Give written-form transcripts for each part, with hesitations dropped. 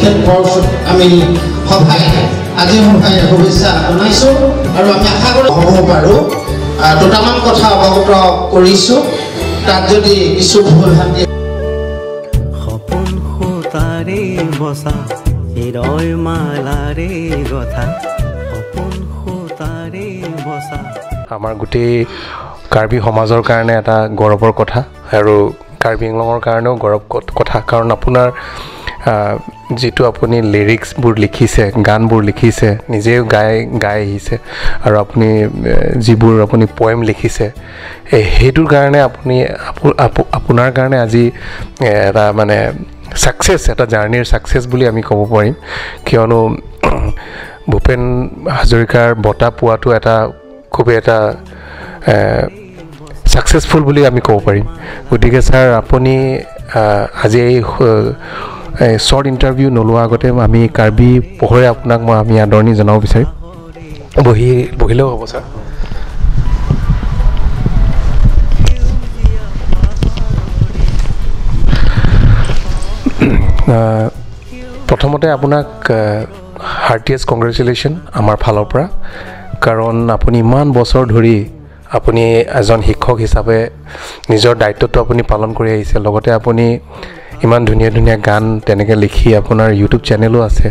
আমি সভাই আজি সভাই শুভেচ্ছা জনাইছোঁ আৰু আমি আশা কৰোঁ হ'ব পাৰোঁ। দুটামান কথা অৱগত কৰিছোঁ, তাত যদি কিছু ভুল ভ্ৰান্তি। সপোন সূতাৰে বচা হৃদয় মালাৰে গথা, সপোন সূতাৰে বচা। আমাৰ গোটেই কাৰ্বি সমাজৰ কাৰণে এটা গৌৰৱৰ কথা আৰু কাৰ্বি আংলঙৰ কাৰণেও গৌৰৱ কথা, কাৰণ আপোনাৰ যিটো আপুনি লিৰিক্সবোৰ লিখিছে, গানবোৰ লিখিছে, নিজেও গাই গাই আহিছে আৰু আপুনি যিবোৰ আপুনি পয়েম লিখিছে, সেইটোৰ কাৰণে আপুনি আপোনাৰ কাৰণে আজি এটা মানে ছাকচেছ, এটা জাৰ্ণিৰ ছাকচেছ বুলি আমি ক'ব পাৰিম। কিয়নো ভূপেন হাজৰিকাৰ বঁটা পোৱাটো এটা খুবেই এটা ছাকচেছফুল বুলি আমি ক'ব পাৰিম। গতিকে ছাৰ, আপুনি আজি এই শ্বৰ্ট ইণ্টাৰভিউ নোলোৱাৰ আগতে আমি কাৰ্বি পোহৰে আপোনাক মই আমি আদৰণি জনাব বিচাৰিম। বহিলেও হ'ব ছাৰ। প্ৰথমতে আপোনাক হাৰ্টিয়েষ্ট কংগ্ৰেচুলেশ্যন আমাৰ ফালৰ পৰা, কাৰণ আপুনি ইমান বছৰ ধৰি আপুনি এজন শিক্ষক হিচাপে নিজৰ দায়িত্বটো আপুনি পালন কৰি আহিছে, লগতে আপুনি ইমান ধুনীয়া ধুনীয়া গান তেনেকৈ লিখি আপোনাৰ ইউটিউব চেনেলো আছে,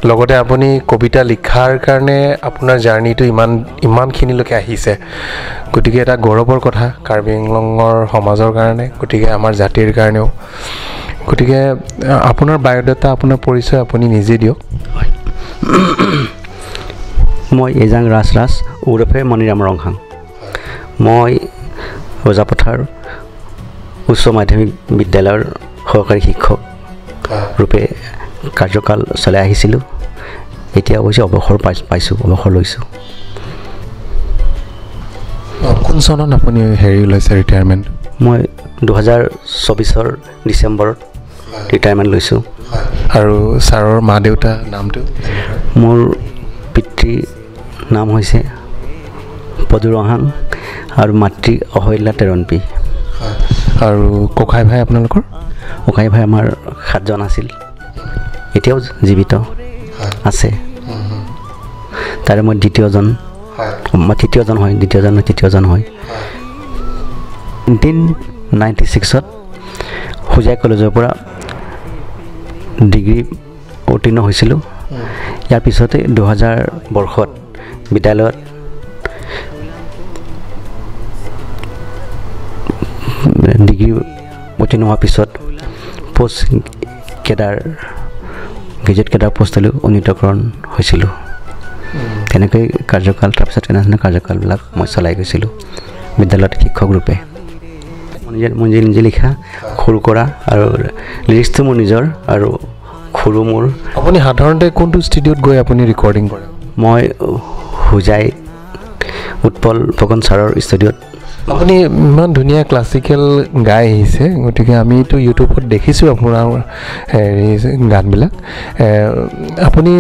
লগতে আপুনি কবিতা লিখাৰ কাৰণে আপোনাৰ জাৰ্ণিটো ইমানখিনিলৈকে আহিছে। গতিকে এটা গৌৰৱৰ কথা কাৰ্বি আংলঙৰ সমাজৰ কাৰণে, গতিকে আমাৰ জাতিৰ কাৰণেও। গতিকে আপোনাৰ বায়'ডাটা, আপোনাৰ পৰিচয় আপুনি নিজে দিয়ক। হয়, মই এজাং ৰাজ ৰাজ ওৰফে মণিৰাম ৰংহাং। মই ৰজাপথাৰ উচ্চ মাধ্যমিক বিদ্যালয়ৰ সহকাৰী শিক্ষক ৰূপে কাৰ্যকাল চলাই আহিছিলোঁ। এতিয়া অৱশ্যে অৱসৰ পাইছোঁ, অৱসৰ লৈছোঁ। কোন চনত আপুনি হেৰি লৈছে ৰিটায়াৰমেণ্ট? মই 2024 ডিচেম্বৰত ৰিটায়াৰমেণ্ট লৈছোঁ। আৰু ছাৰৰ মা দেউতা নামটো? মোৰ পিতৃৰ নাম হৈছে পদু ৰংহাং আৰু মাতৃ অহল্যা তেৰণপি। আৰু ককাই ভাই আপোনালোকৰ? ককাই ভাই আমাৰ 7জন আছিল, এতিয়াও জীৱিত আছে। তাৰে মই দ্বিতীয়জন, মই তৃতীয়জন হয়, দ্বিতীয়জন তৃতীয়জন হয়। 1996ত হোজাই কলেজৰ পৰা ডিগ্ৰী উত্তীৰ্ণ হৈছিলোঁ। ইয়াৰ পিছতে 2000 বৰ্ষত বিদ্যালয়ত ডিগ্ৰী উত্তীৰ্ণ হোৱাৰ পিছত পষ্ট কেডাৰ, গ্ৰেজুৱেট কেডাৰ পষ্টলৈ উন্নীতকৰণ হৈছিলোঁ। তেনেকৈ কাৰ্যকাল, তাৰপিছত তেনেধৰণৰ কাৰ্যকালবিলাক মই চলাই গৈছিলোঁ বিদ্যালয়ত শিক্ষক ৰূপে। মই নিজে লিখা, সুৰ কৰা আৰু লিৰিক্সটো মোৰ নিজৰ আৰু সুৰো মোৰ। আপুনি সাধাৰণতে কোনটো ষ্টুডিঅ'ত গৈ আপুনি ৰেকৰ্ডিং কৰে? মই হোজাই উৎপল ফুকন ছাৰৰ ষ্টুডিঅ'ত। আপুনি ইমান ধুনীয়া ক্লাছিকেল গাই আহিছে, গতিকে আমিতো ইউটিউবত দেখিছোঁ আপোনাৰ হেৰি গানবিলাক। আপুনি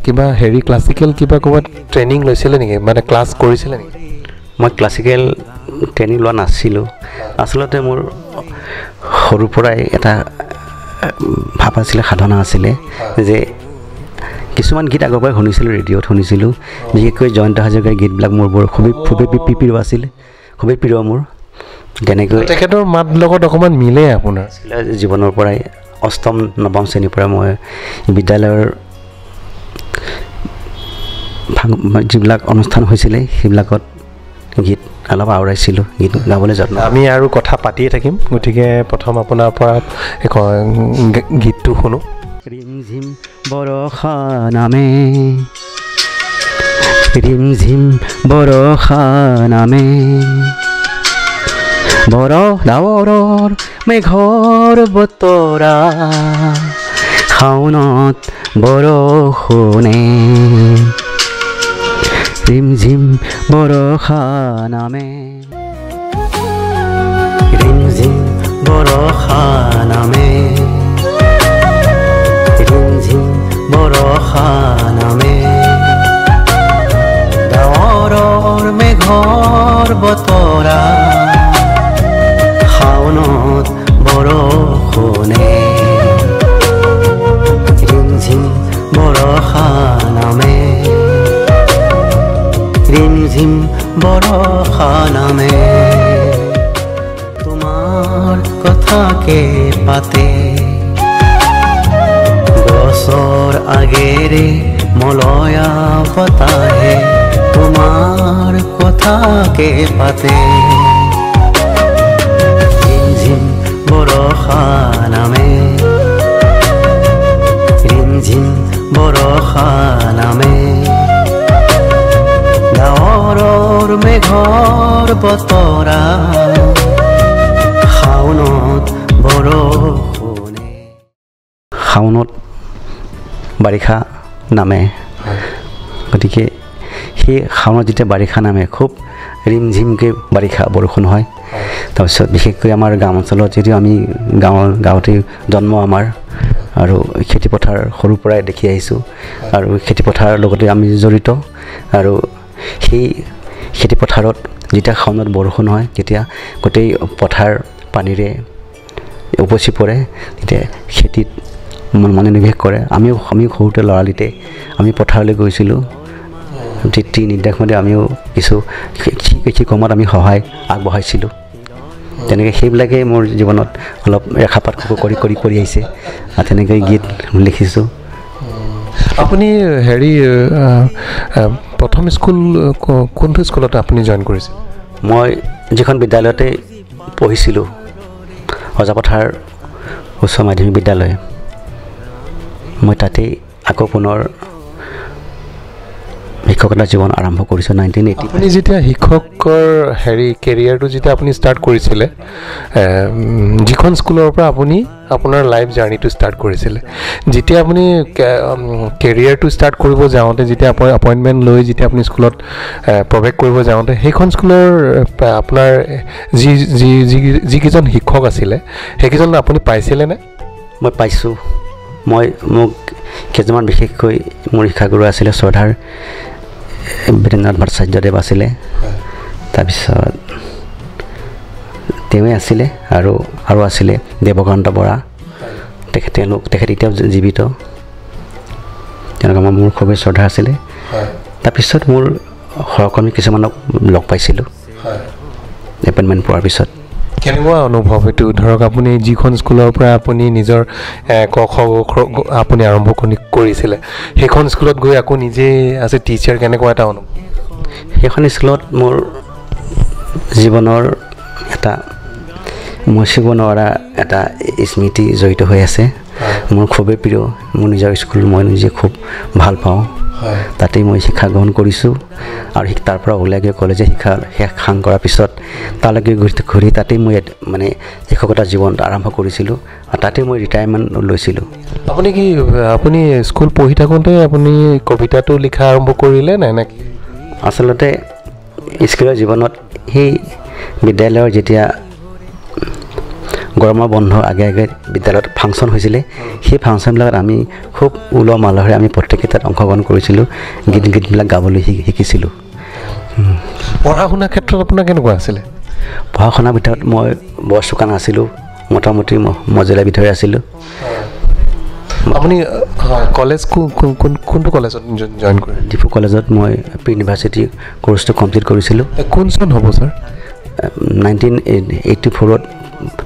কিবা হেৰি ক্লাছিকেল কিবা ক'ৰবাত ট্ৰেইনিং লৈছিলে নেকি, মানে ক্লাছ কৰিছিলে নেকি? মই ক্লাছিকেল ট্ৰেইনিং লোৱা নাছিলোঁ। আচলতে মোৰ সৰুৰ পৰাই এটা ভাৱ আছিলে, সাধনা আছিলে যে কিছুমান গীত আগৰ পৰাই শুনিছিলোঁ, ৰেডিঅ'ত শুনিছিলোঁ। বিশেষকৈ জয়ন্ত হাজৰিকাৰ গীতবিলাক মোৰ বৰ খুবেই খুবেই প্ৰিয় আছিল, খুবেই প্ৰিয় মোৰ। তেনেকৈ তেখেতৰ মাত লগত অকণমান মিলে আপোনাৰ জীৱনৰ পৰাই অষ্টম নৱম শ্ৰেণীৰ পৰা মই বিদ্যালয়ৰ যিবিলাক অনুষ্ঠান হৈছিলে সেইবিলাকত গীত অলপ আওৰাইছিলোঁ, গীত গাবলৈ যত্ন। আমি আৰু কথা পাতিয়ে থাকিম, গতিকে প্ৰথম আপোনাৰ পৰা গীতটো শুনো। ৰিমঝিম বৰষা নামে, ৰিমঝিম বৰষা নামে, বৰ ডাৱৰৰ মেঘৰ বতৰা শাওনত বৰষুণে, ৰিমঝিম বৰষা নামে, ৰিমঝিম বৰষা নামে, ৰিমঝিম বৰষা নামে, ডাৱৰৰ মেঘৰ বতৰা শাওনত বৰষুণে, ৰিমঝিম ঝিম বৰষা নামে তোমাৰ কথাকে পাতে গছৰ আগেৰে মলয়া বতাহে তোমাৰ কথাকে পাতে ৰিম ঝিম বৰষা নামে ৰিম ঝিম বৰষা নামে ডাৱৰৰ মেঘৰ বতৰা শাওনত বৰষুণে। শাওনত বাৰিষা নামে, গতিকে সেই শাওনত যেতিয়া বাৰিষা নামে খুব ৰিম ঝিমকৈ বাৰিষা বৰষুণ হয়। তাৰপিছত বিশেষকৈ আমাৰ গাঁও অঞ্চলত, যিহেতু আমি গাঁৱতেই জন্ম আমাৰ, আৰু খেতিপথাৰ সৰুৰ পৰাই দেখি আহিছোঁ আৰু খেতিপথাৰৰ লগতে আমি জড়িত। আৰু সেই খেতিপথাৰত যেতিয়া শাওনত বৰষুণ হয় তেতিয়া গোটেই পথাৰ পানীৰে উপচি পৰে, তেতিয়া খেতিত মনোনিৱেশ কৰে। আমিও সৰুতে ল'ৰালিতে আমি পথাৰলৈ গৈছিলোঁ, পিতৃ নিৰ্দেশমতে আমিও কিছু কৃষি কৰ্মত আমি সহায় আগবঢ়াইছিলোঁ। তেনেকৈ সেইবিলাকেই মোৰ জীৱনত অলপ ৰেখাপাত কৰি কৰি কৰি আহিছে আৰু তেনেকৈ গীত লিখিছোঁ। আপুনি হেৰি প্ৰথম স্কুল কোনটো স্কুলত আপুনি জইন কৰিছিল? মই যিখন বিদ্যালয়তে পঢ়িছিলোঁ, ৰজাপথাৰ উচ্চ মাধ্যমিক বিদ্যালয়, মই তাতেই আকৌ পুনৰ শিক্ষকতা জীৱন আৰম্ভ কৰিছোঁ 1980। আপুনি যেতিয়া শিক্ষকৰ হেৰি কেৰিয়াৰটো যেতিয়া আপুনি ষ্টাৰ্ট কৰিছিলে, যিখন স্কুলৰ পৰা আপুনি আপোনাৰ লাইফ জাৰ্ণিটো ষ্টাৰ্ট কৰিছিলে, যেতিয়া আপুনি কেৰিয়াৰটো ষ্টাৰ্ট কৰিব যাওঁতে, যেতিয়া আপুনি এপইণ্টমেণ্ট লৈ যেতিয়া আপুনি স্কুলত প্ৰৱেশ কৰিব যাওঁতে, সেইখন স্কুলৰ আপোনাৰ যি যি যিকেইজন শিক্ষক আছিলে সেইকেইজন আপুনি পাইছিলেনে? মই পাইছোঁ। মোক কেইজনমান বিশেষকৈ মোৰ শিক্ষাগুৰু আছিলে, শ্ৰদ্ধাৰ বীৰেন্দ্ৰনাথ ভট্টাচাৰ্যদেৱ আছিলে, তাৰপিছত তেওঁৱে আছিলে, আৰু আৰু আছিলে দেৱকান্ত বৰা, তেখেত এতিয়াও জীৱিত। তেওঁলোক মোৰ খুবেই শ্ৰদ্ধা আছিলে। তাৰপিছত মোৰ সহকৰ্মী কিছুমানক লগ পাইছিলোঁ এপইণ্টমেণ্ট পোৱাৰ পিছত। কেনেকুৱা অনুভৱ এইটো? ধৰক আপুনি যিখন স্কুলৰ পৰা আপুনি নিজৰ ক খ আপুনি আৰম্ভ কৰিছিলে, সেইখন স্কুলত গৈ আকৌ নিজেই এজ এ টিচাৰ কেনেকুৱা এটা অনুভৱ? সেইখন স্কুলত মোৰ জীৱনৰ এটা মচিব নোৱাৰা এটা স্মৃতি জড়িত হৈ আছে। মোৰ খুবেই প্ৰিয় মোৰ নিজৰ স্কুল, মই নিজে খুব ভাল পাওঁ। তাতেই মই শিক্ষা গ্ৰহণ কৰিছোঁ আৰু তাৰ পৰা ওলাই গৈ কলেজে শিক্ষা শেষ সাং কৰাৰ পিছত তালৈকে ঘূৰি তাতেই মই মানে শিক্ষকতা জীৱন আৰম্ভ কৰিছিলোঁ আৰু তাতেই মই ৰিটায়াৰমেণ্ট লৈছিলোঁ। আপুনি কি আপুনি স্কুল পঢ়ি থাকোঁতে আপুনি কবিতাটো লিখা আৰম্ভ কৰিলে নে নেকি? আচলতে স্কুলৰ জীৱনত সেই বিদ্যালয়ৰ যেতিয়া গৰমৰ বন্ধৰ আগে আগে বিদ্যালয়ত ফাংচন হৈছিলে, সেই ফাংচনবিলাকত আমি খুব উলহ মালহেৰে আমি প্ৰত্যেকে তাত অংশগ্ৰহণ কৰিছিলোঁ, গীতবিলাক গাবলৈ শিকিছিলোঁ। পঢ়া শুনাৰ ক্ষেত্ৰত আপোনাৰ কেনেকুৱা আছিলে? পঢ়া শুনাৰ ভিতৰত মই বৰ চোকা নাছিলোঁ, মোটামুটি মজলীয়া ভিতৰে আছিলোঁ। আপুনি কলেজ কোনটো কলেজত জইন কৰিলে? ডিফু কলেজত মই প্ৰি ইউনিভাৰ্চিটি কৰ্চটো কমপ্লিট কৰিছিলোঁ। কোন চন হ'ব ছাৰ? 1984ত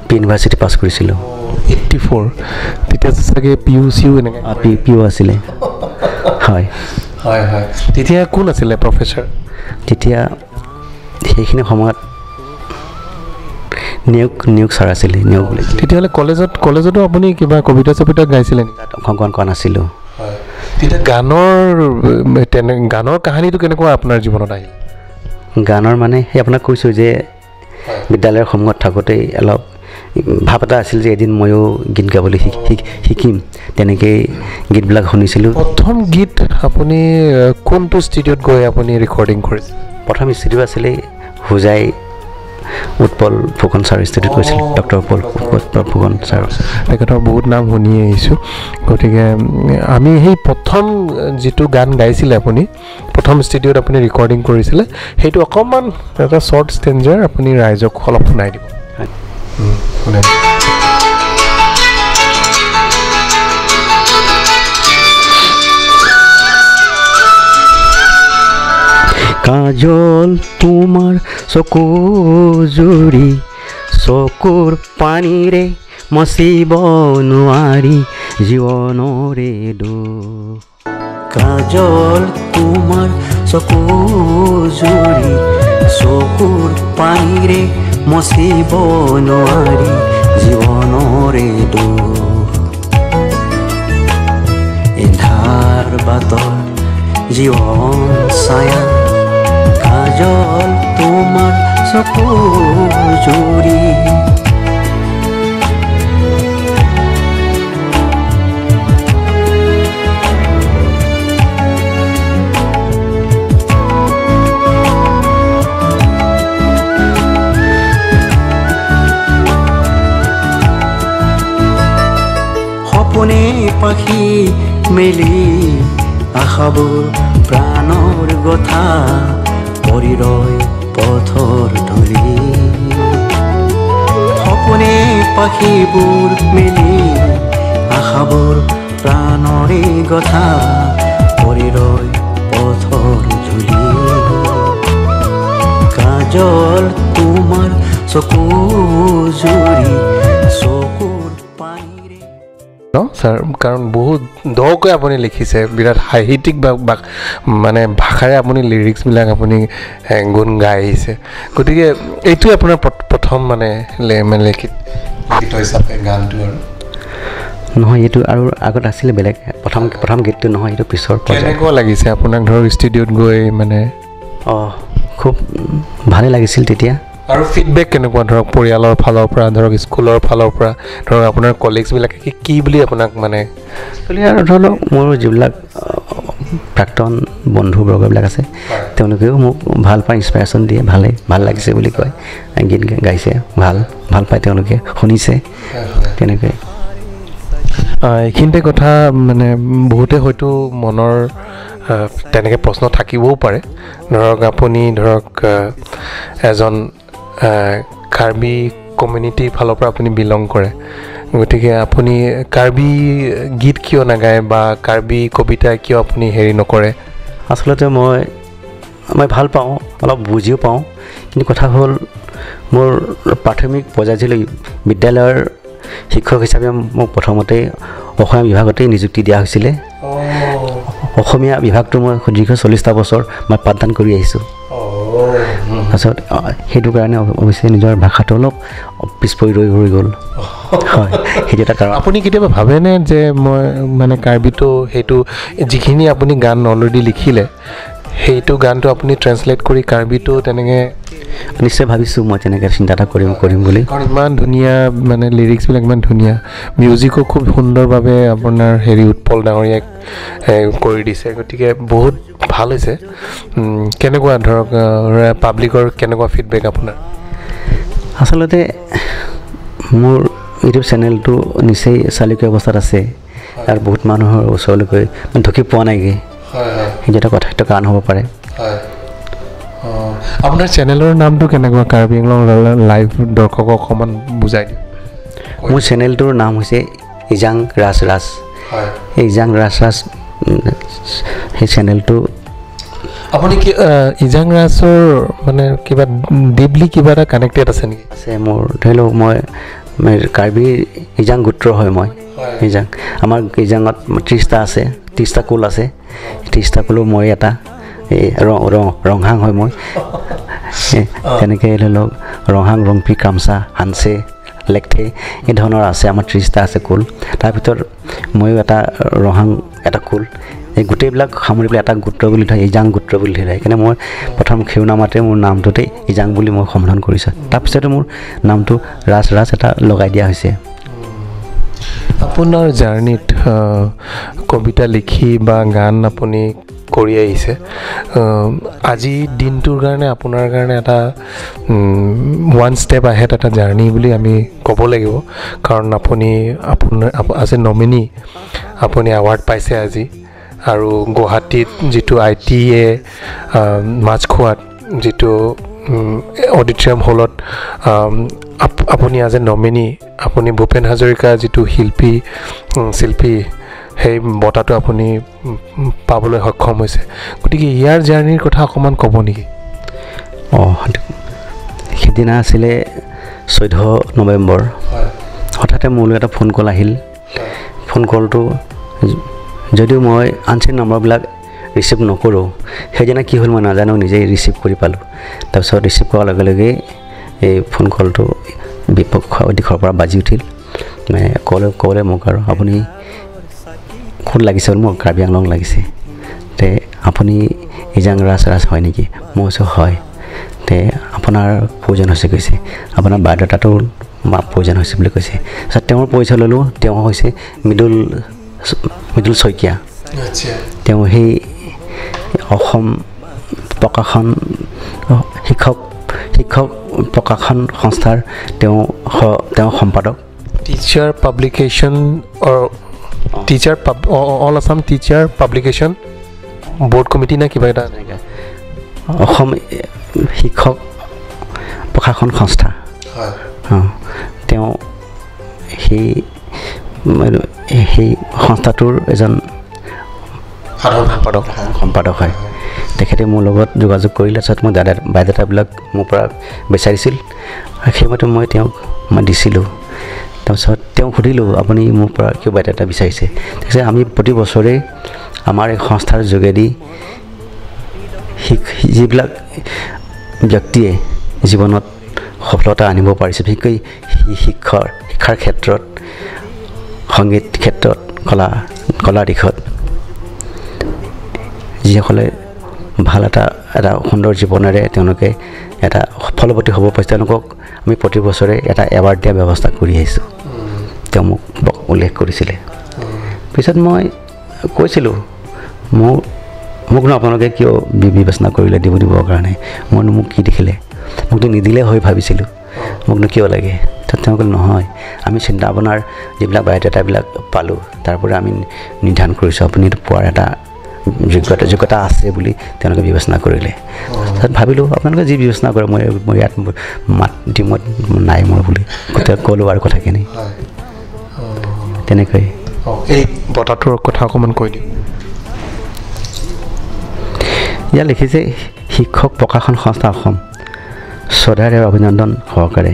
প্ৰি ইউনিভাৰ্চিটি পাছ কৰিছিলোঁ। 84, তেতিয়া চাগে পি ইউ চিও এনেকৈ পি ইউ আছিলে। হয় হয় হয়। তেতিয়া কোন আছিলে প্ৰফেচাৰ? তেতিয়া সেইখিনি সময়ত নিয়োগ ছাৰ আছিলে, নিয়োগ বুলি। তেতিয়াহ'লে কলেজতো আপুনি কিবা কবিতা চবিতা গাইছিলে নেকি? তাত অংশগ্ৰহণ কৰা নাছিলোঁ। তেতিয়া গানৰ কাহিনীটো কেনেকুৱা আপোনাৰ জীৱনত আহিল? গানৰ মানে সেই আপোনাক কৈছোঁ যে বিদ্যালয়ৰ সন্মুখত থাকোঁতেই অলপ ভাৱ এটা আছিল যে এদিন ময়ো গীত গাবলৈ শিকিম, তেনেকেই গীতবিলাক শুনিছিলোঁ। প্ৰথম গীত আপুনি কোনটো ষ্টুডিঅ'ত গৈ আপুনি ৰেকৰ্ডিং কৰিছিল? প্ৰথম ষ্টুডিঅ' আছিলে হোজাই উৎপল ফুকন ছাৰ ষ্টুডিঅ'ত গৈছিলোঁ, ডক্টৰ উৎপল ফুকন ছাৰ। তেখেতৰ বহুত নাম শুনি আহিছোঁ। গতিকে আমি সেই প্ৰথম যিটো গান গাইছিলে আপুনি, প্ৰথম ষ্টুডিঅ'ত আপুনি ৰেকৰ্ডিং কৰিছিলে, সেইটো অকণমান এটা শ্বৰ্ট ষ্টেঞ্জাৰ আপুনি ৰাইজক অলপ শুনাই দিব। শুনাই। কাজল তোমাৰ চকু জুৰি চকুৰ পানীৰে মচিব নোৱাৰি জীৱনৰে দুখ। কাজল তোমাৰ চকু জুৰি চকুৰ পানীৰে মচিব নোৱাৰি জীৱনৰে দুখ। এন্ধাৰ বাটৰ জীৱন ছায়া কাজল তোমাৰ চকু জুৰি। সপোনে পাখি মেলি আশাবোৰ প্ৰাণৰ গথা পৰি ৰয় পথৰ ধূলি। সপোনে পাখিবোৰ মেলি আশাবোৰ প্ৰাণৰে গথা পৰি ৰয় পথৰ ধূলি। কাজল তোমাৰ চকু জুৰি চকুৰ পানীৰে ন ছাৰ, কাৰণ বহুত দকৈ আপুনি লিখিছে, বিৰাট সাহিত্যিক বা মানে ভাষাৰে আপুনি লিৰিক্সবিলাক আপুনি গুণ গাই আহিছে। গতিকে এইটোৱে আপোনাৰ প্ৰথম মানে মানে লিখিত হিচাপে গানটো? আৰু নহয়, এইটো আৰু আগত আছিলে বেলেগ, প্ৰথম গীতটো নহয়, এইটো পিছৰ। কেনেকুৱা লাগিছে আপোনাক ধৰক ষ্টুডিঅ'ত গৈ? মানে অঁ, খুব ভালেই লাগিছিল তেতিয়া। আৰু ফিডবেক কেনেকুৱা ধৰক পৰিয়ালৰ ফালৰ পৰা, ধৰক স্কুলৰ ফালৰ পৰা, ধৰক আপোনাৰ কলিগছবিলাকে কি বুলি আপোনাক মানে? আৰু ধৰি লওক মোৰ যিবিলাক প্ৰাক্তন বন্ধুবৰ্গবিলাক আছে, তেওঁলোকেও মোক ভাল পায়, ইনস্পাইৰেশ্যন দিয়ে, ভালেই ভাল লাগিছে বুলি কয়, গীত গাইছে ভাল ভাল পায়, তেওঁলোকে শুনিছে তেনেকৈ। এইখিনিতে কথা মানে বহুতে হয়তো মনৰ তেনেকৈ প্ৰশ্ন থাকিবও পাৰে, ধৰক আপুনি ধৰক এজন কাৰ্বি কমিউনিটিৰ ফালৰ পৰা আপুনি বিলং কৰে, গতিকে আপুনি কাৰ্বি গীত কিয় নাগায় বা কাৰ্বি কবিতা কিয় আপুনি হেৰি নকৰে? আচলতে মই ভাল পাওঁ, অলপ বুজিও পাওঁ, কিন্তু কথা হ'ল মোৰ প্ৰাথমিক পৰ্যায়লৈ বিদ্যালয়ৰ শিক্ষক হিচাপে মোক প্ৰথমতে অসমীয়া বিভাগতেই নিযুক্তি দিয়া হৈছিলে। অসমীয়া বিভাগটো মই সুদীৰ্ঘ 40টা বছৰ মই পাঠদান কৰি আহিছোঁ। তাৰপিছত সেইটো কাৰণে অৱশ্যে নিজৰ ভাষাটো অলপ পিছ পৰি ৰৈ ৰৈ গ'ল। হয়, সেইটো এটা কাৰণ। আপুনি কেতিয়াবা ভাবেনে যে মই মানে কাৰ্বিটো সেইটো যিখিনি আপুনি গান অলৰেডি লিখিলে সেইটো গানটো আপুনি ট্ৰেঞ্চলেট কৰি কাৰ্বিটো তেনেকৈ? নিশ্চয় ভাবিছোঁ, মই তেনেকৈ চিন্তা এটা কৰিম বুলি। কাৰণ ইমান ধুনীয়া মানে লিৰিক্সবিলাক ইমান ধুনীয়া, মিউজিকো খুব সুন্দৰভাৱে আপোনাৰ হেৰি উৎপল ডাঙৰীয়াক কৰি দিছে, গতিকে বহুত ভাল হৈছে। কেনেকুৱা ধৰক পাব্লিকৰ কেনেকুৱা ফিডবেক আপোনাৰ? আচলতে মোৰ ইউটিউব চেনেলটো নিচেই চালিকীয়া অৱস্থাত আছে আৰু বহুত মানুহৰ ওচৰলৈকে মানে ঢুকি পোৱা নাইগৈ, সেইটো এটা কথা, সেইটো কাৰণ হ'ব পাৰে। আপোনাৰ চেনেলৰ নামটো কেনেকুৱা? কাৰ্বি আংলং লাইভ দৰ্শকক অকণমান বুজাই দিয়ক। মোৰ চেনেলটোৰ নাম হৈছে ইজাং ৰাজ ৰাজ। এই ইজাং ৰাজ ৰাজ সেই চেনেলটো। আপুনি কি ইজাং ৰাজৰ মানে কিবা ডিপলি কিবা এটা কানেক্টেড আছে নেকি? আছে মোৰ, ধৰি লওক মই কাৰ্বি ইজাং গোত্ৰ হয়। মই ইজাং, আমাৰ ইজাঙত 30টা আছে, 30টা কুল আছে, 30টা কুলো মই এটা এই ৰংহাং হয় মই। তেনেকৈ ধৰি লওক ৰংহাং, ৰংপি, কামচা, হানচে, লেকথে এই ধৰণৰ আছে, আমাৰ 30টা আছে কুল। তাৰ ভিতৰত ময়ো এটা ৰংহাং এটা কুল, এই গোটেইবিলাক সামৰি পেলাই এটা গোত্ৰ বুলি ধৰে, ইজাং গোত্ৰ বুলি ধৰে। সেইকাৰণে মই প্ৰথম শিৰোনামাতে মোৰ নামটোতে ইজাং বুলি মই সম্বোধন কৰিছোঁ। তাৰপিছতে মোৰ নামটো ৰাজ ৰাজ এটা লগাই দিয়া হৈছে। আপোনাৰ জাৰ্ণিত কবিতা লিখি বা গান আপুনি কৰি আহিছে, আজি দিনটোৰ কাৰণে আপোনাৰ কাৰণে এটা ওৱান ষ্টেপ আহেড এটা জাৰ্ণি বুলি আমি ক'ব লাগিব, কাৰণ আপুনি আপোনাৰ এজ এ নমিনী আপুনি এৱাৰ্ড পাইছে আজি, আৰু গুৱাহাটীত যিটো ITA মাছখোৱাত যিটো অডিটৰিয়াম হলত আপুনি এজ এ নমিনী আপুনি ভূপেন হাজৰিকা যিটো শিল্পী সেই বঁটাটো আপুনি পাবলৈ সক্ষম হৈছে। গতিকে ইয়াৰ জাৰ্ণিৰ কথা অকণমান ক'ব নেকি? অঁ, সিদিনা আছিলে 14 নৱেম্বৰ। হঠাতে মোলৈ এটা ফোন কল আহিল। ফোন কলটো যদিও মই আনচিন নম্বৰবিলাক ৰিচিভ নকৰোঁ, সেইদিনা কি হ'ল মই নাজানো, নিজেই ৰিচিভ কৰি পালোঁ। তাৰপিছত ৰিচিভ কৰাৰ লগে লগেই এই ফোন কলটো বিপক্ষ দিশৰ পৰা বাজি উঠিল। মানে ক'লে মোক আৰু আপুনি ক'ত লাগিছে? মোক কাৰ্বি আংলং লাগিছে। তে আপুনি ইজাং ৰাজ ৰাজ হয় নেকি? মই কৈছোঁ হয়। তে আপোনাৰ প্ৰয়োজন হৈছে কৈছে, আপোনাৰ বায়'ডাটাটো প্ৰয়োজন হৈছে বুলি কৈছে। তাৰপিছত তেওঁৰ পৰিচয় ল'লোঁ। তেওঁ হৈছে মৃদুল শইকীয়া। তেওঁ সেই অসম প্ৰকাশন শিক্ষক প্ৰকাশন সংস্থাৰ তেওঁ সম্পাদক। Teacher publication teacher all Assam teacher publication board committee নে কিবা এটা, অসম শিক্ষক প্ৰশাসন সংস্থা। তেওঁ সেই সংস্থাটোৰ এজন সাধাৰণ সম্পাদক হয়। তেখেতে মোৰ লগত যোগাযোগ কৰিলে। তাৰপিছত মই দাদা বায়'ডাটাবিলাক মোৰ পৰা বিচাৰিছিল, সেইমতে মই তেওঁক মই দিছিলোঁ। তাৰপিছত তেওঁক সুধিলোঁ, আপুনি মোৰ পৰা কিয় বায়'ডাটা বিচাৰিছে? কৈছে আমি প্ৰতি বছৰেই আমাৰ এই সংস্থাৰ যোগেদি যিবিলাক ব্যক্তিয়ে জীৱনত সফলতা আনিব পাৰিছে, বিশেষকৈ শিক্ষাৰ ক্ষেত্ৰত, সংগীত ক্ষেত্ৰত, কলা দিশত যিসকলে ভাল এটা সুন্দৰ জীৱনেৰে তেওঁলোকে এটা ফলৱতী হ'ব পাৰিছে, তেওঁলোকক আমি প্ৰতি বছৰে এটা এৱাৰ্ড দিয়াৰ ব্যৱস্থা কৰি আহিছোঁ। তেওঁ মোক উল্লেখ কৰিছিলে। পিছত মই কৈছিলোঁ, মোকনো আপোনালোকে কিয় বিবেচনা কৰিলে দিবৰ কাৰণে? মইনো মোক কি দেখিলে? মোকতো নিদিলে হৈ ভাবিছিলোঁ, মোকনো কিয় লাগে? তেওঁ ক'লে নহয়, আমি চিন্তা আপোনাৰ যিবিলাক বায়'ডাটাবিলাক পালোঁ তাৰ পৰা আমি নিৰ্ধাৰণ কৰিছোঁ আপুনি পোৱাৰ এটা যোগ্যতা আছে বুলি তেওঁলোকে বিবেচনা কৰিলে। তাৰপিছত ভাবিলোঁ আপোনালোকে যি বিবেচনা কৰে, মই ইয়াত মাত দিমত নাই মই বুলি ক'লোঁ আৰু কথাখিনি তেনেকৈ। এই বঁটাটোৰ কথা অকণমান কৈ দিওঁ। ইয়াত লিখিছে শিক্ষক প্ৰকাশন সংস্থা অসম, শ্ৰদ্ধাৰে অভিনন্দন সহকাৰে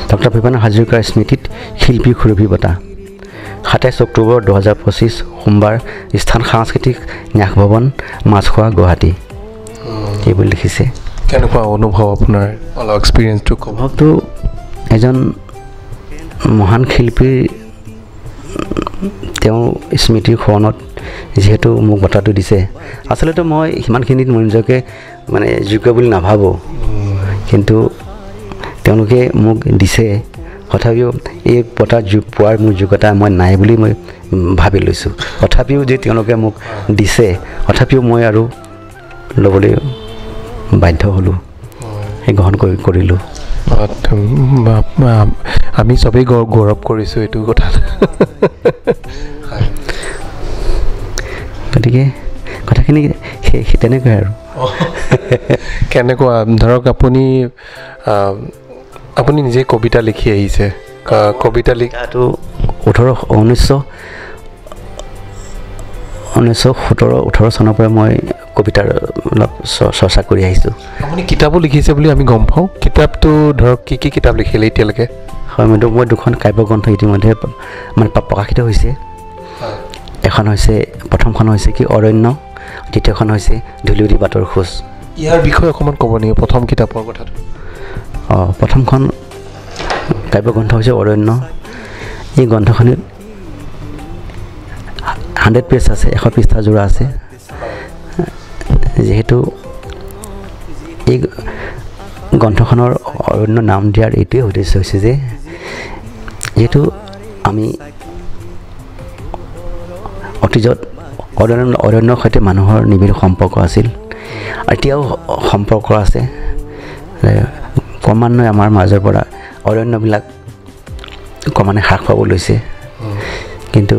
ডক্টৰ ভূপেন হাজৰিকাৰ স্মৃতিত শিল্পী সুৰভি বঁটা, 27 অক্টোবৰ 2025 সোমবাৰ, স্থান সাংস্কৃতিক ন্যাস ভৱন, মাছখোৱা, গুৱাহাটী, এই বুলি লিখিছে। কেনেকুৱা অনুভৱ আপোনাৰ, অলপ এক্সপিৰিয়েঞ্চটো ক'ব? অনুভৱটো এজন মহান শিল্পীৰ তেওঁ স্মৃতিৰ সোঁৱৰণত যিহেতু মোক বঁটাটো দিছে, আচলতে মই সিমানখিনিত মই নিজকে মানে যোগ্য বুলি নাভাবোঁ, কিন্তু তেওঁলোকে মোক দিছে। তথাপিও এই বঁটা পোৱাৰ মোৰ যোগ্যতা মই নাই বুলি মই ভাবি লৈছোঁ। তথাপিও যে তেওঁলোকে মোক দিছে, তথাপিও মই আৰু ল'বলৈ বাধ্য হ'লোঁ, সেই গ্ৰহণ কৰিলোঁ। আমি চবেই গৌৰৱ কৰিছোঁ এইটো কথা। গতিকে কথাখিনি সেই তেনেকুৱাই আৰু। কেনেকুৱা ধৰক আপুনি আপুনি নিজে কবিতা লিখি আহিছে, কবিতা লিখাটো 1917-18 চনৰ পৰা মই কবিতাৰ অলপ চৰ্চা কৰি আহিছোঁ। আপুনি কিতাপো লিখিছে বুলি আমি গম পাওঁ। কিতাপটো ধৰক কি কি কিতাপ লিখিলে এতিয়ালৈকে? হয়, মই দুখন কাব্যগ্ৰন্থ ইতিমধ্যে মানে প্ৰকাশিত হৈছে। এখন হৈছে, প্ৰথমখন হৈছে কি অৰণ্য, দ্বিতীয়খন হৈছে ধূলিউৰি বাটৰ খোজ। ইয়াৰ বিষয়ে অকণমান ক'ব নেকি প্ৰথম কিতাপৰ কথাটো? অঁ, প্ৰথমখন কাব্যগ্ৰন্থ হৈছে অৰণ্য। এই গ্ৰন্থখনিত 100 পেজ আছে, 100 পৃষ্ঠা জোৰা আছে। যিহেতু এই গ্ৰন্থখনৰ অৰণ্য নাম দিয়াৰ এইটোৱে উদ্দেশ্য হৈছে যে যিহেতু আমি অতীজত অৰণ্যৰ সৈতে মানুহৰ নিবিড় সম্পৰ্ক আছিল, এতিয়াও সম্পৰ্ক আছে। ক্ৰমান্বয়ে আমাৰ মাজৰ পৰা অৰণ্যবিলাক ক্ৰমান্বয়ে হ্ৰাস পাব লৈছে, কিন্তু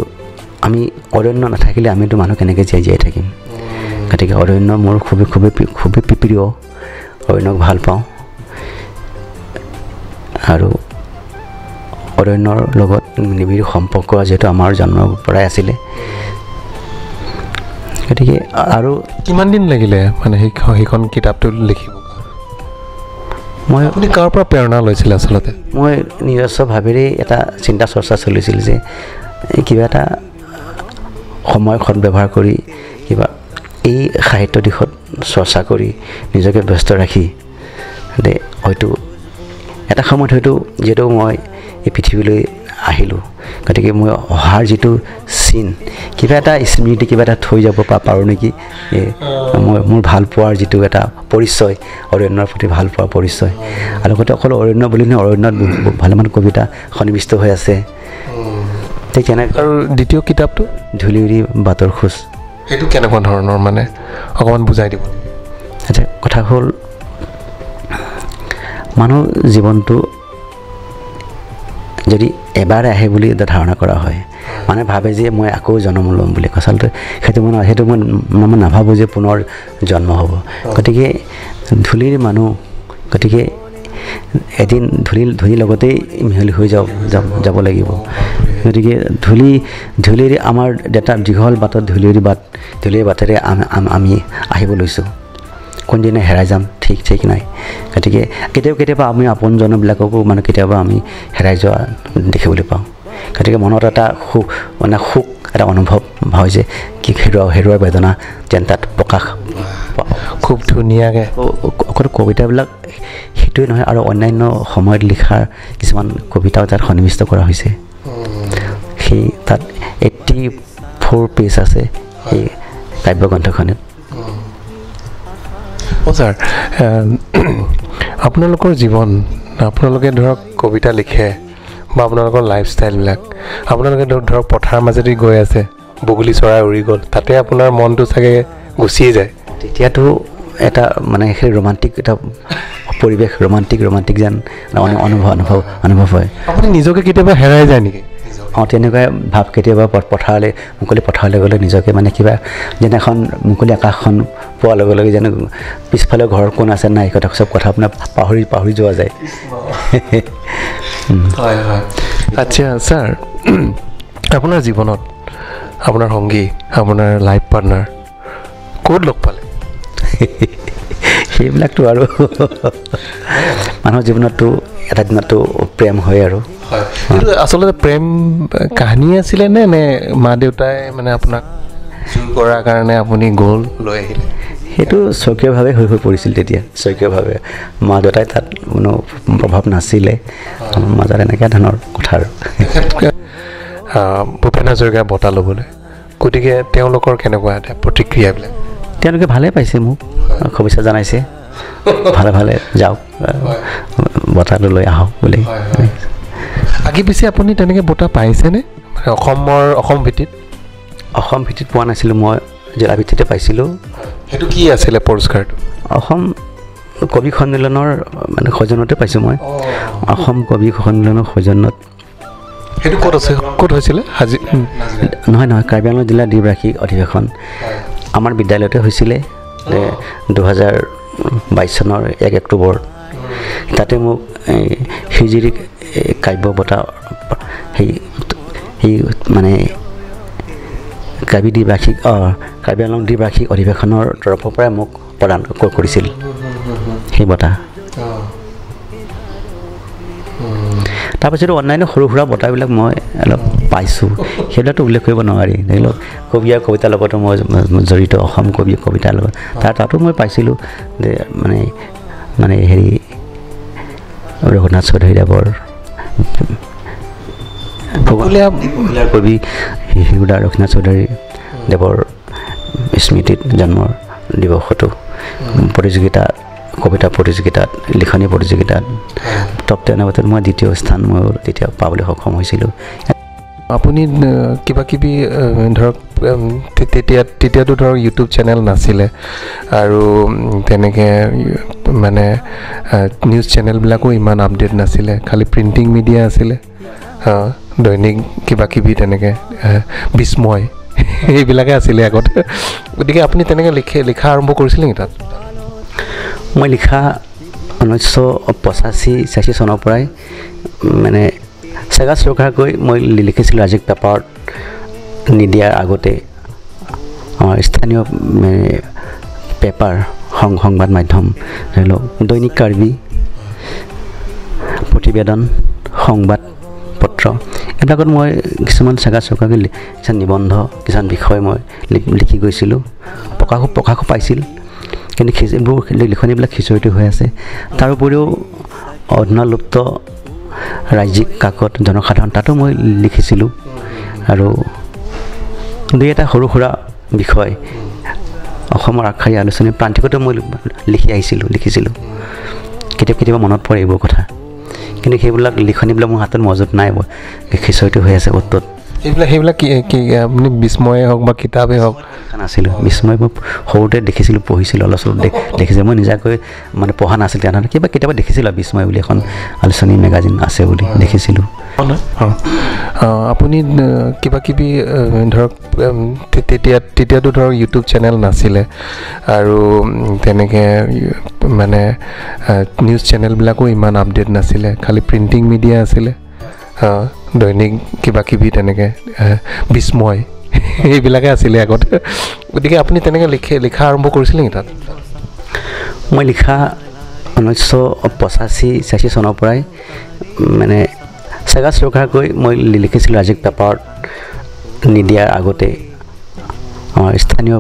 আমি অৰণ্য নাথাকিলে আমিতো মানুহ কেনেকৈ জীয়াই থাকিম? গতিকে অৰণ্য মোৰ খুবেই খুবেই খুবেই প্ৰিয়, অৰণ্যক ভাল পাওঁ। আৰু অৰণ্যৰ লগত নিবিড় সম্পৰ্ক যিহেতু আমাৰ জন্মৰ পৰাই আছিলে। গতিকে আৰু কিমান দিন লাগিলে মানে সেইখন কিতাপটো লিখিব? মই আপুনি কাৰ পৰা প্ৰেৰণা লৈছিলে আচলতে? মই নিজস্ব ভাৱেৰেই এটা চিন্তা চৰ্চা চলিছিল যে কিবা এটা সময় সদ্ব্যৱহাৰ কৰি কিবা এই সাহিত্য দিশত চৰ্চা কৰি নিজকে ব্যস্ত ৰাখি হয়তো এটা সময়ত হয়তো যিহেতু মই এই পৃথিৱীলৈ আহিলোঁ, গতিকে মই অহাৰ যিটো চিন কিবা এটা স্মৃতি কিবা এটা থৈ যাব পাৰোঁ নেকি, মই মোৰ ভালপোৱাৰ যিটো এটা পৰিচয়, অৰণ্যৰ প্ৰতি ভালপোৱাৰ পৰিচয়। আৰু লগতে অকল অৰণ্য বুলি নহয়, অৰণ্যত ভালেমান কবিতা সন্নিৱিষ্ট হৈ আছে। ঠিক তেনেকৈ। আৰু দ্বিতীয় কিতাপটো ধূলিউৰি বাটৰ খোজ, সেইটো কেনেকুৱা ধৰণৰ মানে অকণমান বুজাই দিব? আচ্ছা, কথা হ'ল মানুহ জীৱনটো যদি এবাৰ আহে বুলি এটা ধাৰণা কৰা হয়, মানে ভাবে যে মই আকৌ জন্ম ল'ম বুলি, আচলতে সেইটো মই নাভাবোঁ যে পুনৰ জন্ম হ'ব। গতিকে ধূলিৰ মানুহ, গতিকে এদিন ধূলিৰ লগতেই মিহলি হৈ যাব লাগিব। গতিকে ধূলিৰ আমাৰ এটা দীঘল বাটত ধূলিৰ বাটেৰে আমি আহিব লৈছোঁ, কোনদিনা হেৰাই যাম ঠিক নাই। গতিকে কেতিয়াবা আমি আপোনজনবিলাককো মানে কেতিয়াবা আমি হেৰাই যোৱা দেখিবলৈ পাওঁ। গতিকে মনত এটা সুখ মানে সুখ এটা অনুভৱ হয় যে কি হেৰুৱাৰ বেদনা যেন তাত প্ৰকাশ। খুব ধুনীয়াকৈ অকল কবিতাবিলাক সেইটোৱে নহয়, আৰু অন্যান্য সময়ত লিখাৰ কিছুমান কবিতাও তাত সন্নিৱিষ্ট কৰা হৈছে। সেই তাত 84 পেজ আছে সেই কাব্যগ্ৰন্থখনত। অঁ ছাৰ, আপোনালোকৰ জীৱন, আপোনালোকে ধৰক কবিতা লিখে বা আপোনালোকৰ লাইফষ্টাইলবিলাক, আপোনালোকে ধৰক পথাৰ মাজেদি গৈ আছে, বগলী চৰাই উৰি গ'ল, তাতে আপোনাৰ মনটো চাগে গুচিয়ে যায়। তেতিয়াতো এটা মানে সেই ৰোমান্টিক এটা পৰিৱেশ, ৰোমান্টিক যেন অনুভৱ হয়। আপুনি নিজকে কেতিয়াবা হেৰাই যায় নেকি? অঁ, তেনেকুৱাই ভাৱ কেতিয়াবা পথাৰলৈ, মুকলি পথাৰলৈ গ'লে নিজকে মানে কিবা যেন এখন মুকলি আকাশখন পোৱাৰ লগে লগে যেন পিছফালে ঘৰৰ কোন আছে নাই কথা চব কথা আপোনাৰ পাহৰি যোৱা যায়। হয় হয়। আচ্ছা ছাৰ, আপোনাৰ জীৱনত আপোনাৰ সংগী, আপোনাৰ লাইফ পাৰ্টনাৰ ক'ত লগ পালে? সেইবিলাকতো আৰু মানুহৰ জীৱনততো এটা দিনততো প্ৰেম হয় আৰু। আচলতে প্ৰেম কাহিনী আছিলে নে মা দেউতাই মানে আপোনাক জোৰ কৰাৰ কাৰণে আপুনি গ'ল লৈ আহিলে? সেইটো স্বকীয়ভাৱে হৈ পৰিছিল তেতিয়া, স্বকীয়ভাৱে মা দেউতাই তাত কোনো প্ৰভাৱ নাছিলে মাজত, এনেকুৱা ধৰণৰ কথা। আৰু ভূপেন হাজৰিকা বঁটা ল'বলৈ, গতিকে তেওঁলোকৰ কেনেকুৱা এটা প্ৰতিক্ৰিয়াবিলাক? তেওঁলোকে ভালেই পাইছে, মোক শুভেচ্ছা জনাইছে, ভালে ভালে যাওক, বঁটাটো লৈ আহক বুলি। আগে পিছে আপুনি তেনেকৈ বঁটা পাইছেনে অসম ভিত্তিত? অসম ভিত্তিত পোৱা নাছিলোঁ, মই জিলা ভিত্তিতে পাইছিলোঁ। সেইটো কি আছিলে পুৰস্কাৰটো? অসম কবি সন্মিলনৰ মানে সৌজন্যতে পাইছোঁ মই, অসম কবি সন্মিলনৰ সৌজন্যত। সেইটো ক'ত আছে, ক'ত হৈছিলে? নহয় নহয়, কাৰ্বি আংলং জিলা দ্বিবাৰ্ষিক অধিৱেশন আমাৰ বিদ্যালয়তে হৈছিলে 2022 চনৰ 1 অক্টোবৰ। তাতে মোক হিজিৰি কাব্য বঁটা সেই মানে কাৰ্বি দ্বিবাৰ্ষিক কাৰ্বি আংলং দ্বিবাৰ্ষিক অধিৱেশনৰ তৰফৰ পৰাই মোক প্ৰদান কৰিছিল সেই বঁটা। তাৰপিছতো অন্যান্য সৰু সুৰা বঁটাবিলাক মই অলপ পাইছোঁ, সেইবিলাকতো উল্লেখ কৰিব নোৱাৰি। ধৰি লওক কবি আৰু কবিতাৰ লগতো মই জড়িত, অসম কবি কবিতাৰ লগত তাতো মই পাইছিলোঁ যে মানে মানে হেৰি ৰঘুনাথ চৌধুৰীদেৱৰ কবি হিৰুদা ৰঘুনাথ চৌধুৰী দেৱৰ স্মৃতিত জন্মৰ দিৱসতো প্ৰতিযোগিতা, কবিতা প্ৰতিযোগিতাত, লিখনি প্ৰতিযোগিতাত টপ 10 ভিতৰত মই দ্বিতীয় স্থান মই তেতিয়া পাবলৈ সক্ষম হৈছিলোঁ। আপুনি কিবা কিবি ধৰক তেতিয়াতো ধৰক ইউটিউব চেনেল নাছিলে আৰু তেনেকৈ মানে নিউজ চেনেলবিলাকো ইমান আপডেট নাছিলে, খালি প্ৰিণ্টিং মিডিয়া আছিলে, দৈনিক কিবা কিবি তেনেকৈ বিস্ময় এইবিলাকে আছিলে আগতে। গতিকে আপুনি তেনেকৈ লিখা আৰম্ভ কৰিছিলে নেকি তাত? মই লিখা 1985-86 চনৰ পৰাই মানে চেগা চৰকাৰকৈ মই লিখিছিলোঁ ৰাজ্যিক পেপাৰত নিদিয়াৰ আগতে আমাৰ স্থানীয় পেপাৰ সংবাদ মাধ্যম ধৰি লওক দৈনিক কাৰ্বি, প্ৰতিবেদন, সংবাদ পত্ৰ এইবিলাকত মই কিছুমান চেগা চৰকাৰকৈ কিছুমান নিবন্ধ, কিছুমান বিষয় মই লিখি গৈছিলোঁ। প্ৰকাশো পাইছিল, কিন্তু এইবোৰ লিখনিবিলাক সিঁচৰিত হৈ আছে। তাৰ উপৰিও অধুনালুপ্ত ৰাজ্যিক কাকত জনসাধাৰণ, তাতো মই লিখিছিলোঁ। আৰু দুই এটা সৰু সুৰা বিষয় অসমৰ আগশাৰী আলোচনী প্ৰান্তিকতো মই লিখি আহিছিলোঁ, লিখিছিলোঁ। কেতিয়াবা কেতিয়াবা মনত পৰে এইবোৰ কথা, কিন্তু সেইবিলাক লিখনিবিলাক মোৰ হাতত মজুত নাই, সিঁচৰিত হৈ আছে অ'ত ত'ত। সেইবিলাক কি আপুনি বিস্ময়ে হওক বা কিতাপেই হওক? নাছিলোঁ বিস্ময়, মই সৰুতে দেখিছিলোঁ, পঢ়িছিলোঁ, অলপ চলপ দেখিছিলোঁ। মই নিজাকৈ মানে পঢ়া নাছিল তেনেধৰণে, কিবা কেতিয়াবা দেখিছিলোঁ বিস্ময় বুলি এখন আলোচনী মেগাজিন আছে বুলি দেখিছিলোঁ। আপুনি কিবা কিবি ধৰক তেতিয়াতো ধৰক ইউটিউব চেনেল নাছিলে আৰু তেনেকৈ মানে নিউজ চেনেলবিলাকো ইমান আপডেট নাছিলে, খালি প্ৰিণ্টিং মিডিয়া আছিলে, দৈনিক কিবা কিবি তেনেকৈ বিস্ময় এইবিলাকে আছিলে আগতে। গতিকে আপুনি তেনেকৈ লিখা আৰম্ভ কৰিছিলে নেকি তাত? মই লিখা 1985-86 চনৰ পৰাই মানে চেগা চৰকাৰকৈ মই লিখিছিলোঁ ৰাজ্যিক পেপাৰত নিদিয়াৰ আগতে আমাৰ স্থানীয়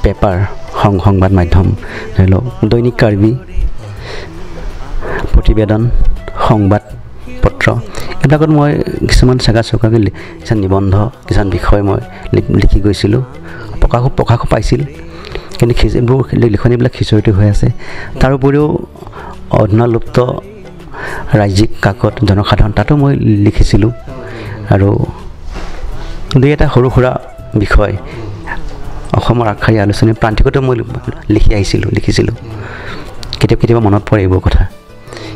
পেপাৰ সংবাদ মাধ্যম ধৰি লওক দৈনিক কাৰ্বি, প্ৰতিবেদন, সংবাদ পত্ৰ এইবিলাকত মই কিছুমান চেগা চৰকাৰকৈ কিছুমান নিবন্ধ, কিছুমান বিষয় মই লিখি গৈছিলোঁ। প্ৰকাশো পাইছিল, কিন্তু এইবোৰ লিখনিবিলাক সিঁচৰিত হৈ আছে। তাৰ উপৰিও অধুনালুপ্ত ৰাজ্যিক কাকত জনসাধাৰণ, তাতো মই লিখিছিলোঁ। আৰু দুই এটা সৰু সুৰা বিষয় অসমৰ আগশাৰী আলোচনী প্ৰান্তিকতো মই লিখি আহিছিলোঁ, লিখিছিলোঁ। কেতিয়াবা কেতিয়াবা মনত পৰে এইবোৰ কথা,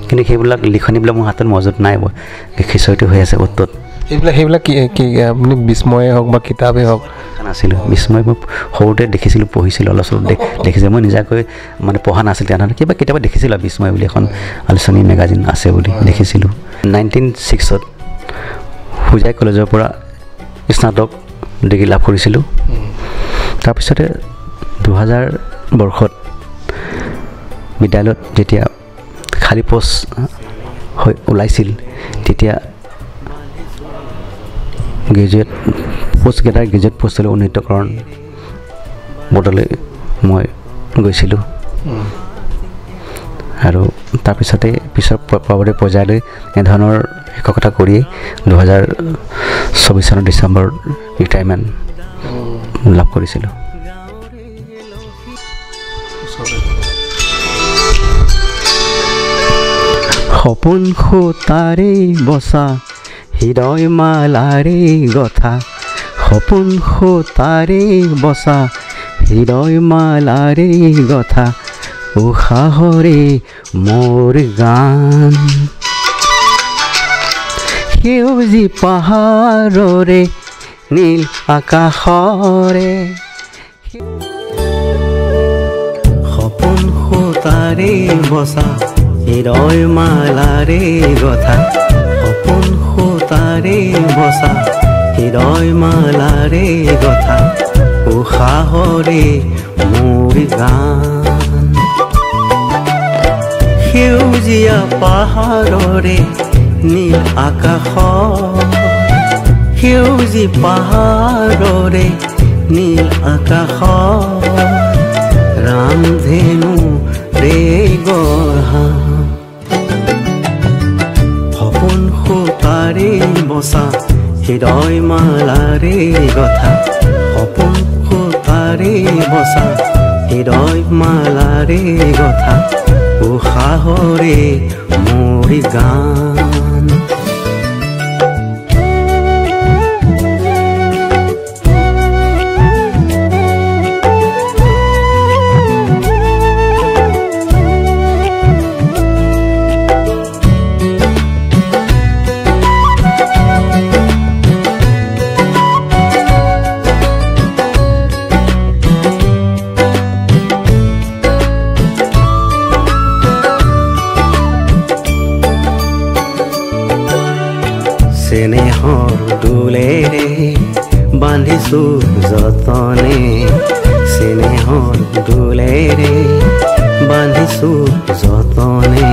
কিন্তু সেইবিলাক লিখনিবিলাক মোৰ হাতত মজুত নাই, সিঁচৰিত হৈ আছে অ'ত ত'ত। সেইবিলাক কি আপুনি বিস্ময়ে হওক বা কিতাপেই হওক? নাছিলোঁ বিস্ময়, মই সৰুতে দেখিছিলোঁ, পঢ়িছিলোঁ, অলপ চলপ দেখিছিলোঁ। মই নিজাকৈ মানে পঢ়া নাছিল তেনেধৰণে, কিবা কেতিয়াবা দেখিছিলোঁ বিস্ময় বুলি এখন আলোচনী মেগাজিন আছে বুলি দেখিছিলোঁ। 1996ত হোজাই কলেজৰ পৰা স্নাতক ডিগ্ৰী লাভ কৰিছিলোঁ। তাৰপিছতে 2000 বৰ্ষত বিদ্যালয়ত যেতিয়া খালী পোষ্ট হৈ ওলাইছিল, তেতিয়া গ্ৰেজুৱেট পোষ্ট কেইটাৰ গ্ৰেজুৱেট পোষ্টলৈ উন্নীতকৰণ বৰ্ডলৈ মই গৈছিলোঁ। আৰু তাৰপিছতে পিছৰ পৰৱৰ্তী পৰ্যায়লৈ এনেধৰণৰ শিক্ষকতা কৰিয়েই 2024 চনৰ ডিচেম্বৰত ৰিটায়াৰমেণ্ট লাভ কৰিছিলোঁ। সপোন সূতাৰে বচা হৃদয় মালাৰে গথা, সপোন সূতাৰে বচা হৃদয় মালাৰে গথা, উশাহৰে মোৰ গান। সেউজী পাহাৰৰে নীল আকাশৰে সপোন সূতাৰে বচা হৃদয় মালাৰে গথা, সপোন সূতাৰে বচা হৃদয় মালাৰে গথা, উশাহৰে মোৰ গান। সেউজীয়া পাহাৰৰে নীল আকাশৰ, সেউজী পাহাৰৰে নীল আকাশৰ, ৰামধেনু ৰে গঢ়া। সপোন সূতাৰে বচা হৃদয় মালাৰে গথা, সপোন সূতাৰে বচা হৃদয় মালাৰে গথা, উশাহৰে মোৰ গান। দোলেৰে বান্ধিছো যতনে, চেনেহৰ দোলেৰে বান্ধিছো যতনে,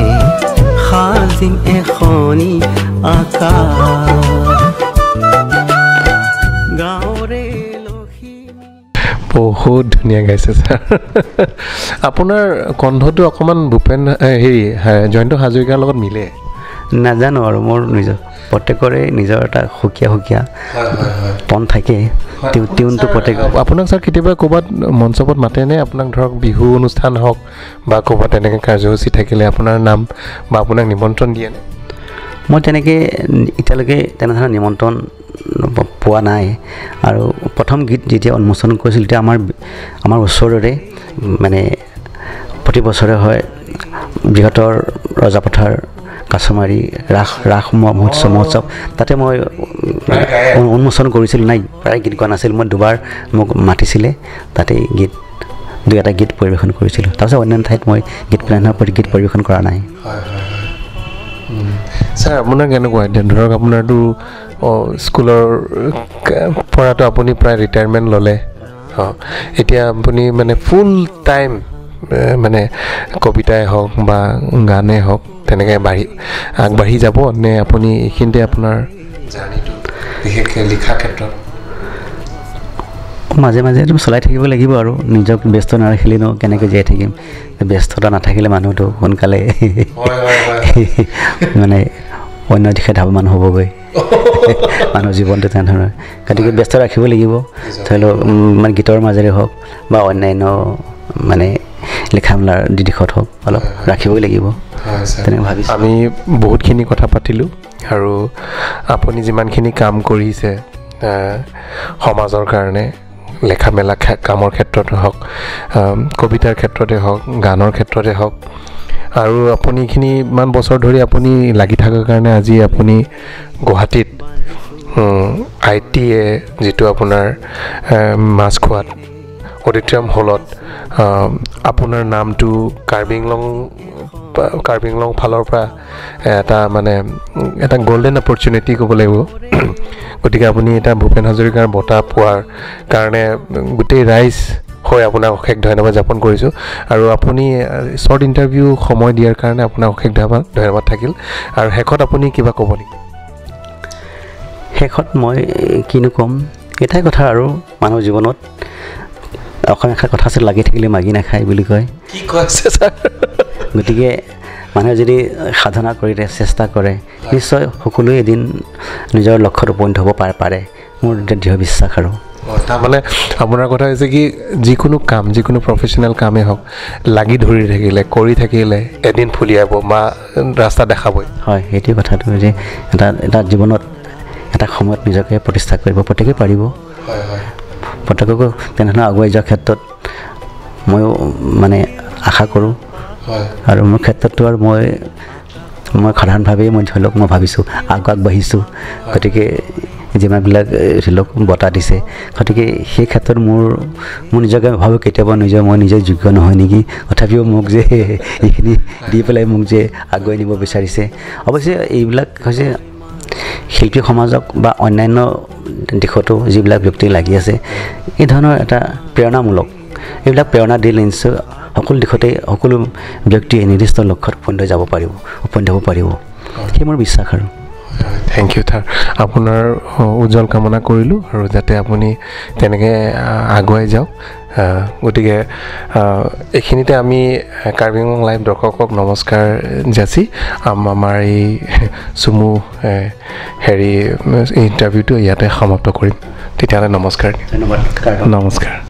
সাজিম এখনি আকাশ গাঁৱৰে লখিমী। বহুত ধুনীয়া গাইছে ছাৰ। আপোনাৰ কণ্ঠটো অকণমান ভূপেন হেৰি জয়ন্ত হাজৰিকাৰ লগত মিলে। নাজানো আৰু, মোৰ নিজৰ প্ৰত্যেকৰে নিজৰ এটা সুকীয়া সুকীয়া পণ থাকে, টিউনটো প্ৰত্যেক। আপোনাক ছাৰ কেতিয়াবা ক'ৰবাত মঞ্চপত মাতেনে আপোনাক? ধৰক বিহু অনুষ্ঠান হওক বা ক'ৰবাত তেনেকৈ কাৰ্যসূচী থাকিলে আপোনাৰ নাম বা আপোনাক নিমন্ত্ৰণ দিয়েনে? মই তেনেকৈ এতিয়ালৈকে তেনেধৰণৰ নিমন্ত্ৰণ পোৱা নাই। আৰু প্ৰথম গীত যেতিয়া উন্মোচন কৰিছিলোঁ তেতিয়া আমাৰ ওচৰৰে মানে প্ৰতি বছৰে হয় বৃহত্তৰ ৰজাপথাৰ কাছমাৰী ৰাস মহোৎসৱ, তাতে মই উন্মোচন কৰিছিলোঁ। নাই, প্ৰায় গীত গোৱা নাছিল, মই দুবাৰ মোক মাতিছিলে, তাতেই গীত দুই এটা গীত পৰিৱেশন কৰিছিলোঁ। তাৰপিছত অন্যান্য ঠাইত মই গীত প্ৰতি গীত পৰিৱেশন কৰা নাই। ছাৰ আপোনাৰ কেনেকুৱা এতিয়া? ধৰক আপোনাৰতো স্কুলৰ পৰাতো আপুনি প্ৰায় ৰিটায়াৰমেণ্ট ল'লে, অঁ, এতিয়া আপুনি মানে ফুল টাইম মানে কবিতাই হওক বা গানেই হওক তেনেকৈ আগবাঢ়ি যাব নে আপুনি এইখিনিতে আপোনাৰ জাৰ্ণিটো বিশেষকৈ লিখা ক্ষেত্ৰত? মাজে মাজে চলাই থাকিব লাগিব আৰু, নিজক ব্যস্ত নাৰাখিলেনো কেনেকৈ জীয়াই থাকিম? ব্যস্ততা নাথাকিলে মানুহটো সোনকালে মানে অন্য দিশে ধাৱমান হ'বগৈ মানুহ জীৱনটো তেনেধৰণৰ। গতিকে ব্যস্ত ৰাখিব লাগিব, ধৰি লওক মানে গীতৰ মাজেৰে হওক বা অন্যান্য মানে লিখা মেলাৰ দিশত হওক, অলপ ৰাখিবই লাগিব, তেনেকৈ ভাবিছোঁ। আমি বহুতখিনি কথা পাতিলোঁ আৰু আপুনি যিমানখিনি কাম কৰিছে সমাজৰ কাৰণে, লেখা মেলা কামৰ ক্ষেত্ৰতে হওক, কবিতাৰ ক্ষেত্ৰতে হওক, গানৰ ক্ষেত্ৰতে হওক, আৰু আপুনি এইখিনি ইমান বছৰ ধৰি আপুনি লাগি থকাৰ কাৰণে আজি আপুনি গুৱাহাটীত I T এ যিটো আপোনাৰ মাছখোৱাত অডিটৰিয়াম হলত আপোনাৰ নামটো কাৰ্বি আংলং ফালৰ পৰা এটা মানে এটা গল্ডেন অপৰচুনিটি ক'ব লাগিব। গতিকে আপুনি এটা ভূপেন হাজৰিকাৰ বঁটা পোৱাৰ কাৰণে গোটেই ৰাইজ হৈ আপোনাক অশেষ ধন্যবাদ জ্ঞাপন কৰিছোঁ। আৰু আপুনি শ্বৰ্ট ইণ্টাৰভিউ সময় দিয়াৰ কাৰণে আপোনাক অশেষ ধন্যবাদ থাকিল। আৰু শেষত আপুনি কিবা ক'ব নেকি? শেষত মই কিনো ক'ম, এটাই কথা আৰু, মানুহ জীৱনত অসমীয়া কথা আছে, লাগি থাকিলে মাগি নাখায় বুলি কয়। কি কৈছে ছাৰ? গতিকে মানুহে যদি সাধনা কৰি চেষ্টা কৰে, নিশ্চয় সকলোৱে এদিন নিজৰ লক্ষ্যত উপনীত হ'ব পাৰে, মোৰ দৃঢ় বিশ্বাস। আৰু তাৰমানে আপোনাৰ কথা হৈছে কি, যিকোনো কাম, যিকোনো প্ৰফেশ্যনেল কামেই হওক, লাগি ধৰি থাকিলে, কৰি থাকিলে এদিন ফুলিয়াব বা ৰাস্তা দেখাবই। হয়, সেইটোৱে কথাটো, যে এটা এটা জীৱনত এটা সময়ত নিজকে প্ৰতিষ্ঠা কৰিব প্ৰত্যেকেই পাৰিব। প্ৰত্যেককো তেনেধৰণে আগুৱাই যোৱাৰ ক্ষেত্ৰত ময়ো মানে আশা কৰোঁ। আৰু মোৰ ক্ষেত্ৰততো আৰু মই সাধাৰণভাৱেই মই ধৰি লওক মই ভাবিছোঁ আগবাঢ়িছোঁ, গতিকে যিমানবিলাক ধৰি লওক বঁটা দিছে, গতিকে সেই ক্ষেত্ৰত মোৰ নিজকে ভাবোঁ কেতিয়াবা নিজৰ মই নিজে যোগ্য নহয় নেকি, তথাপিও মোক যে এইখিনি দি পেলাই মোক যে আগুৱাই নিব বিচাৰিছে। অৱশ্যে এইবিলাক হৈছে শিল্পী সমাজক বা অন্যান্য দিশতো যিবিলাক ব্যক্তি লাগি আছে, এই ধৰণৰ এটা প্ৰেৰণামূলক, এইবিলাক প্ৰেৰণা দিলে নিশ্চয় সকলো দিশতে সকলো ব্যক্তিয়ে নিৰ্দিষ্ট লক্ষ্যত উপনীত যাব পাৰিব, উপনীত হ'ব পাৰিব, সেই মোৰ বিশ্বাস। আৰু thank U sir, আপোনাৰ উজ্জ্বল কামনা কৰিলোঁ আৰু যাতে আপুনি তেনেকৈ আগুৱাই যাওক। গতিকে এইখিনিতে আমি কাৰ্বি আংলং লাইভ দৰ্শকক নমস্কাৰ যাচি আমাৰ এই চুমু হেৰি ইণ্টাৰভিউটো ইয়াতে সমাপ্ত কৰিম। তেতিয়াহ'লে নমস্কাৰ। ধন্যবাদ। নমস্কাৰ।